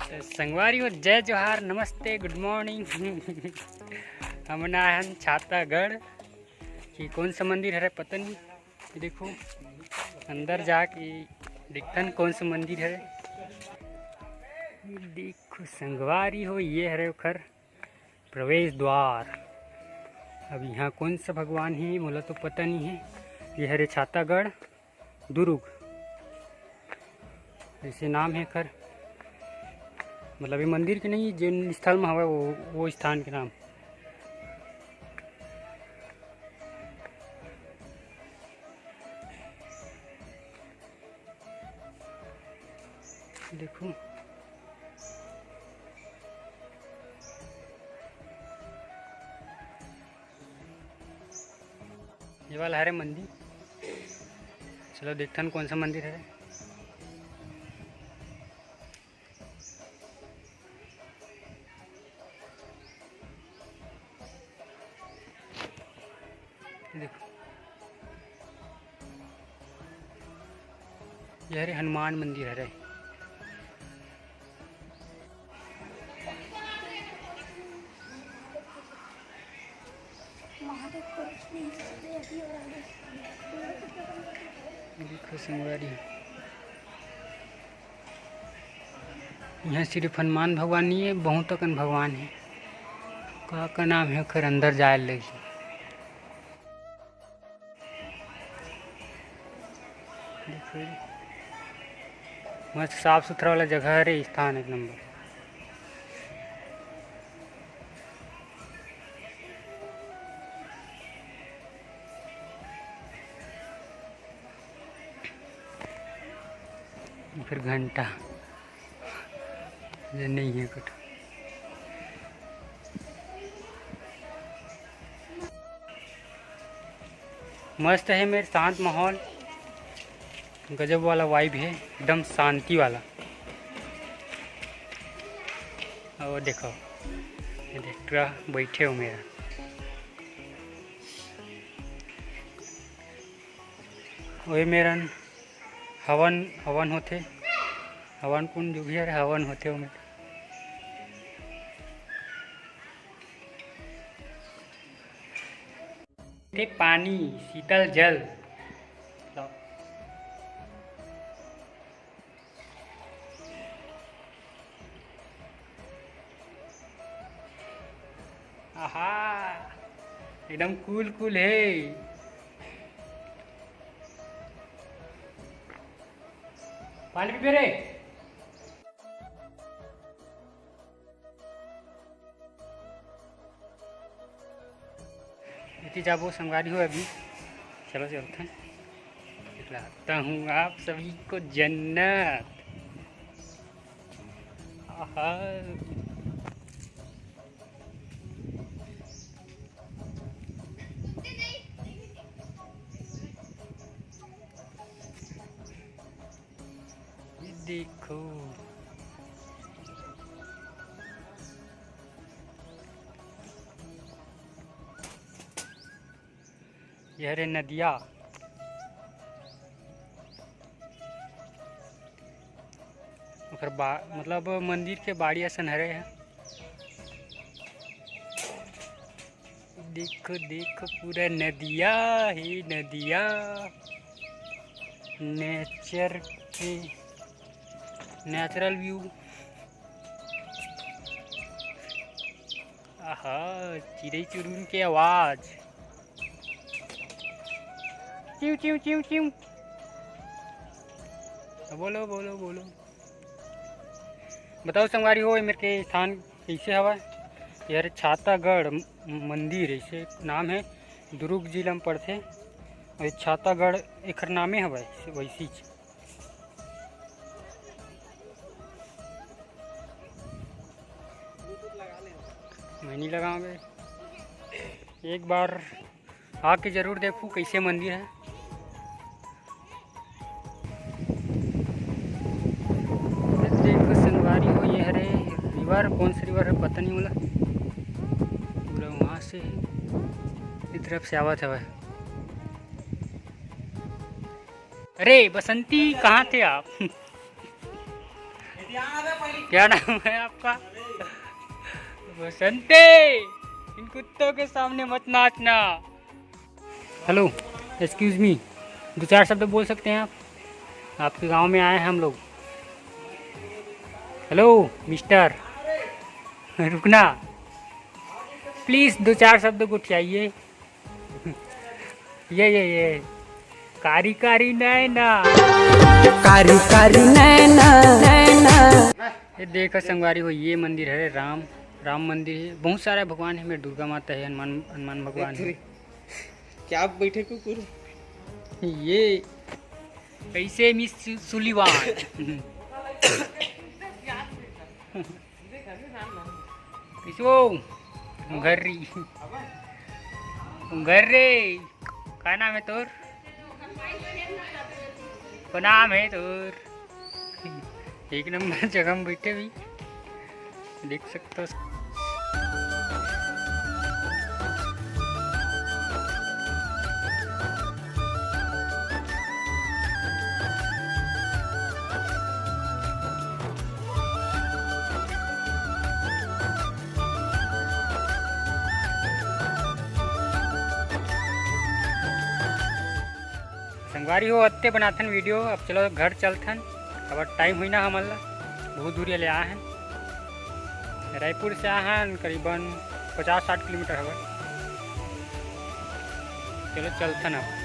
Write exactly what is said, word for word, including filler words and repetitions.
त संगवारी हो, जय जोहार, नमस्ते, गुड मॉर्निंग। हमन आए हन छातागढ़, कि कौन सा मंदिर हरे पता नहीं। ये देखो, अंदर जाके देखथन कौन सा मंदिर हरे। देखो संगवारी हो, ये हरे ओखर प्रवेश द्वार। अब यहाँ कौन सा भगवान है, मोला तो पता नहीं है। ये हरे छातागढ़ दुर्ग, ऐसे नाम है एकर। मतलब ये मंदिर के नहीं, जिन स्थल में हवे वो, वो स्थान के नाम। देखो, ये वाला हरे मंदिर। चलो देखथन कौन सा मंदिर हरे। देखो, ये हरे हनुमान मंदिर हरे। देखो संगवारी, यहाँ सिर्फ हनुमान भगवान नहीं है, बहुत अकन भगवान है। का का नाम है ओकर, अंदर जाए लगही। देखो, मस्त साफ सुथरा वाला जगह हरे, स्थान एक नंबर। फिर घंटा ये नहीं है कुछ। मस्त है मेर, शांत माहौल, गजब वाला वाइब है, एकदम शांति वाला। और देखो, ये देख, पूरा बैठे हो मेरा। ओए मेरन हवन, हवन होथे, हवन कुंड जो भी हरे, हवन होथे ओमे। ते पानी, शीतल जल। आहा, एकदम कूल कूल है। पानी पीबे रे। इति जाबो संगवारी हो अभी। चलो चलते हैं, दिखलाता हूँ आप सभी को जन्नत। आहा। ये देखो, ये हरे नदिया। ओकर बा-, मतलब मंदिर के बाड़ी असन हरे ह। देखो, देखो, पूरा नदिया ही नदिया, नेचर के, नेचुरल व्यू। आहा, चिड़ई चुरुन के आवाज। चिऊ, चिऊ, चिऊ, चिऊ। बोलो, बोलो, बोलो। बताओ संगवारी हो, ए मेर के स्थान कइसे हवय? ये हरे छातागढ़ म-, मंदिर, ऐसे नाम है, दुर्ग जिला में पड़थे। और ये छातागढ़ एकर नामे हवय, वैसीच। मैं नहीं लगाऊंगा। एक बार आके जरूर देखू कैसे मंदिर है। देखो संगवारी हो, ये हरे रिवर, कौन सा रिवर है पता नहीं मोला। पूरा वहाँ से इस तरफ से आवत हवय। अरे बसंती, कहाँ थे आप? क्या नाम है आपका? बसंते, इन कुत्तों के सामने मत नाचना। हेलो, एक्सक्यूज मी, दो चार शब्द बोल सकते हैं आप? आपके गांव में आए हैं हम लोग। हेलो मिस्टर, रुकना प्लीज, दो चार शब्द गोठियाइए। ये ये ये कारी कारी नैना। कारी कारी नैना, नैना। ये देखो संगवारी हो, ये मंदिर है राम, राम मंदिर है। बहुत सारा भगवान है, मेरे दुर्गा माता है, हनुमान, हनुमान भगवान है। क्या बैठे कुकुर? ये कैसे मिस सुलीवान? किसो घर री, घर रे। का नाम है तोर? का नाम है तोर? एक नंबर जगह में बैठे भी देख सकते हो। संगवारी हो, अत्ते बनाथन वीडियो। अब चलो घर चलथन, अब टाइम हुई ना हमन ला, बहुत दूर ले आए हैं, रायपुर से आए हैं करीबन पचास साठ किलोमीटर हवे। चलो चलथन अब।